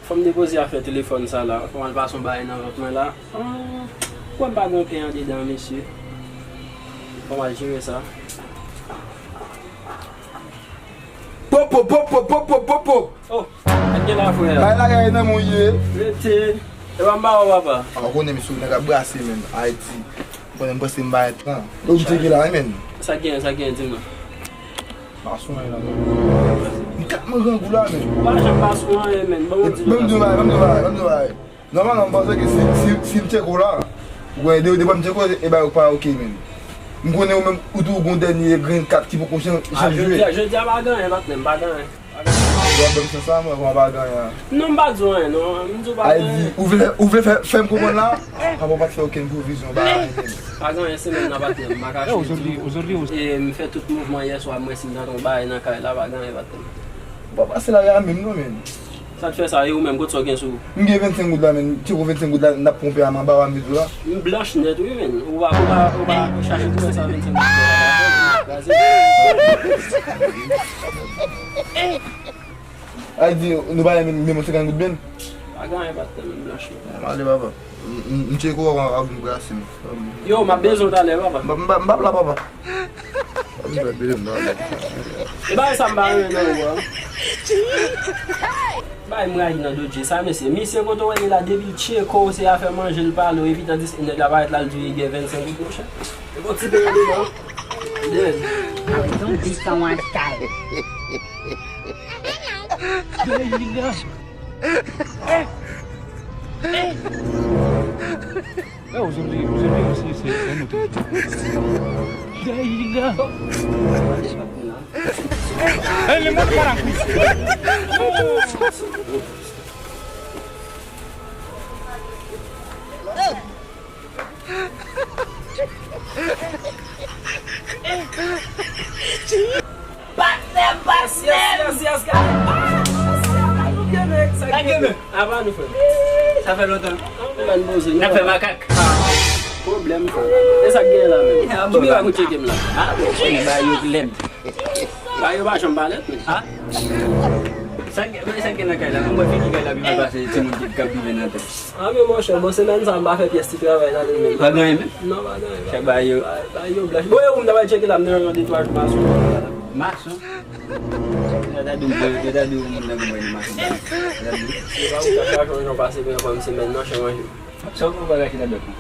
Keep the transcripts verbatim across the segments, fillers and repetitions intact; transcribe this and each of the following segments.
Fò m depoze afè telefòn sa la. Fò m al pase yon bagay nan vant mwen la. Ah, kwè m pa gen yon pen andedan, mesye. Fò m al jere sa. Popo, popo, popo, popo. Oh, sa k gen la, frè? Bay lagay nan mwen ye. Rete. E pa m ba ou, papa. Ah, ou konnen, mesye, nèg ap brase, menm. Ayiti. Ou konnen, m panse m ba et tan. Ou tcheke la, wi, menm. Sa k gen, sa k gen, di m non. Pa sou anyen la, menm. M tèlman grangou la, menm. Ou pa janm pa sou anyen, menm. Ban m di w. Ban m di w bagay, ban m di w bagay, ban m di w bagay. Nòmalman, m panse ke si, si, si m tcheke w la, ou konnen, de, de, depi m tcheke w, e bagay yo pa oke, menm. M konnen ou menm, ou tou gon dènye grenn kat ki poko chan-, chanj jwe. Jodi a, jodi a pa gen anyen, patnè, m pa gen anyen. Ou ap ban m sans la, mwen, mwen pa gen anyen. Non, m pa di w anyen, non. M di w pa gen anyen. Ay di, ou vle, ou vle fè, fè m konprann la, papa w pa t fè okenn pwovizyon ba anyen. Pa gen anyen, se menm nan, patnè, m pa kache w. E, m fè tout mouvman yè swa, m wè si m tande yon bagay nan kay la, pa gen anyen, patnè. Ou pa pase lari a menm non, menm. Sa t fè sa, e ou menm, kot sa w gen sou ou? M gen vennsenk goud la, menm. Tcheke vennsenk goud la, n ap pran pen a m anba a, m di w la. M blanch nèt, wi, menm. Ou pa, ou pa, ou pa chache pou wè sa vennsenk goud la. Kraze. Ay di, nou pa menm, menm senkant goud menm? Pa gen anyen, patnè, m blanch nèt. Male, papa. M, m, m tcheke w avan, avan m brase m. Yo, m ap bezwen w talè, papa. M p ap, m p ap, m p ap la, papa. M p ap bezwen m talè. E bagay sa m pa renmen nan ou a. Bagay m rayi nan Dodje sa, mesye. Misye kote w wè li la, depi l tcheke w, se afè manje l pale w, epi tandis nèg la parèt la, l di w li gen vennsenk goud, monchè. E bon ti peyi de non. Dead. Don't be someone style. Dèyè la. Eh, aujourd'hui, aujourd'hui aussi, c'est un autre jour. Dèyè la. Eh, le monde part en couille. Patnè, patnè! Yes, yes, yes, yes, guys. Ah, yes, yes, yes, yes, yes. Sa k gen, men? Apa nou, frè? Sa fè lontan. Ann fè makak. Ah, pwoblèm, frè. E sa k gen la, men? Ki mirak ou tcheke m la? Ah, bon, konnen bagay yo lèd. Bagay yo pa janm pa lèd, men. Ah. Sa k, men sa k gen nan kay la? Mwen wè figi kay la pi mal pase timoun ki k ap vive nan tèt. Ah, men monchè, bon, semèn sa a, m pa fè pyès ti travay nan li menm. Pa gen anyen menm? Non, pa gen anyen. Chak bagay yo. Bagay, bagay yo blanch. Bon, e ou, m ta pral tcheke la, m nan yon de twa jou mason. Mason? Yo ta di w, yo ta di w moun nan gen mwen mason. Yo ta di w. Se pa ou k ap rache yon jan pase, men kòm semèn nan, chè manje. Sa w pa rache nan dòt mwen?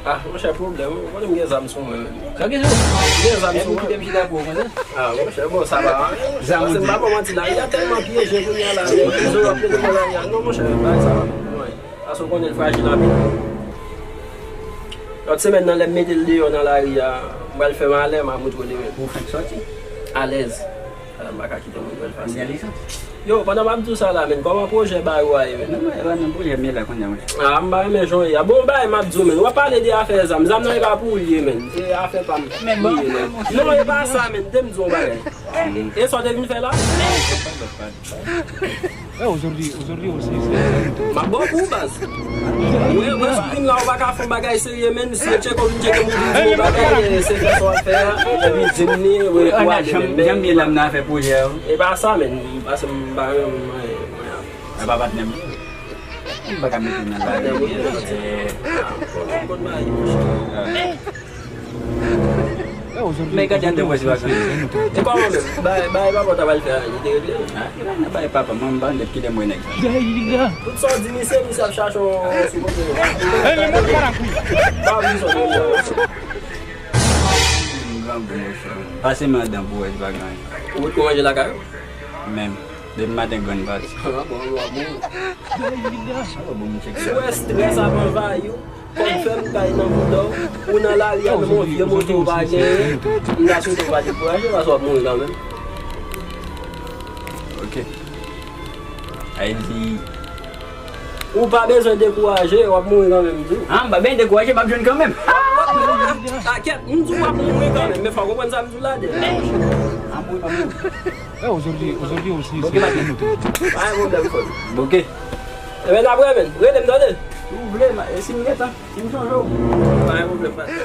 Ah, monchè, pwoblèm, ou konnen m gen zam sou mwen menm. Sa w gen sou ou? M gen zam sou mwen. Epi w kite m chita pou ou konsa? Ah, monchè, bon, sa pa anyen, monchè. Zam ou di? Paske m pa ba w manti, lari a tèlman pyeje kounye a la, men, zò ap rete nan lari a. Non, monchè, bagay sa pa bon pou mwen. Paske w konnen l frajil anpil. Lòt semèn nan, lè m mete l deyò nan lari a, m pral fè malè, m a montre w li menm. Ou fenk sòti? Alèz. Ah, m pa ka kite moun jwenn fasil. Ou gen lisans? Yo, pandan m ap di w sa la, menn, kòman pwojè bagay ou a ye, menn? Non, non, e pa nan pwojè m ye la kounye a, monchè. Ah, m pa renmen jan w ye a. Bon, bagay m ap di w, menn. W ap pale de afè zam. Zam nan e pa pou ou l ye, menn. Se afè pa m li ye, menn. Non, e pa sa, menn. Te m di w yon bagay. E sa w te vin fè la? Eh, aujourd'hui, aujourd'hui aussi, c'est un autre. M ap ba w kou, baz. Mwen, mwen sou moun la, ou pa ka fè yon bagay serye, menn. Si yo tcheke w, vin tcheke m, ou vin di m yon bagay, eh, se fè sa w ap fè a. Epi di m ni, wi, ou ale, menn. Jan m ye la, m nan afè pwojè yo. E pa sa, menn. Paske m pa renmen, mwen, mwen. E pa patnè m. M pa ka mete nan la. Patnè m, wi. Eh. Ah, bon, bon, bon, bagay, monchè. Men gade anndan mwen se vakan. E kòman menm? Bay, bay papa w ta pral fè a, li te regle? Ah, li pa nan bay papa, mwen m pa nèt kite mwen nèg sa. Tout sa w di misye, misye ap chache yon sou kote. Pa oubli sa w te di a. M grangou, monchè. Pase m anndan pou wè si pa gen anyen. Ou potko manje lakay ou? Menm. Depi maten grann pati. Ah, bon, bon, bon. Ou wè strès ap anvayi w. Kòb fèm kay nan bouda w, ou nan lari a, menm yon vye moto ou pa genyen, m ta swete w pa dekouraje, paske w ap mouri kanmenm. Ok. Sa vle di, ou pa bezwen dekouraje, w ap mouri kanmenm, m di w. Ah, m pa bezwen dekouraje, m ap jwenn kanmenm. Ah, w ap mouri. Ah, kèt, m di w w ap mouri kanmenm, men fò w konprann sa m di w la, Dèl. Ah, mouri pa mouri. Eh, aujourd'hui, aujourd'hui aussi, c'est un autre. Pa gen pwoblèm, frè m. Ok. Ebyen, n ap wè, menn. Rele m, tande. Si w vle, ma-, si m gentan, si m sonje w. Pa gen pwoblèm, patnè.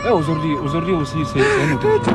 Eh, aujourd'hui, aujourd'hui aussi, c'est un autre.